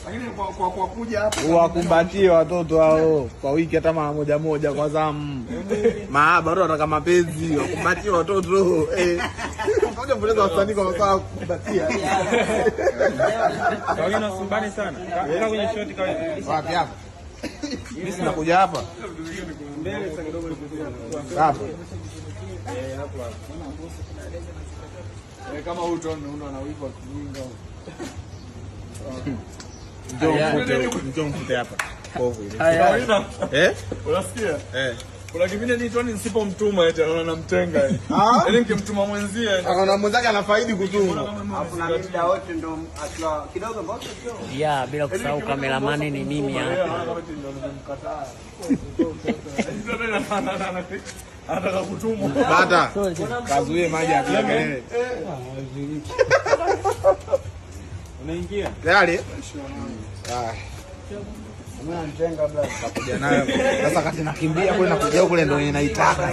Lakini kwa kuja hapa Wakumbatie watoto hao kwa wiki hata mara moja moja kwa zamu. Maaba watu wanataka mapenzi, wakumbatie watoto. Eh. Unakuja kupoteza wasanii kwa masaa kukumbatia. Kawino sumbani sana. Kaa kwenye shoti kawino. Wapi hapa? Mimi sina kuja hapa. Hapa. Kama huyu Tony unaona anawiva kijinga. Njoo mfute, njoo mfute hapa. Kovu ile. Kawino. Eh? Unasikia? Eh. Kuna kipindi ni Tony nisipomtuma eti anaona namtenga. Ah? Yaani nikimtuma mwenzie Akaona mwenzake anafaidi kutuma. Alafu na muda wote ndo akiwa kidogo mboto kidogo. Ya, bila kusahau kameramani ni mimi hapa. Anataka kutumwa. Bata. Kazuie maji apige kelele. Unaingia? Tayari? Ah. Nakuja nayo. Sasa kati nakimbia kule nakuja kule ndio inaitaka.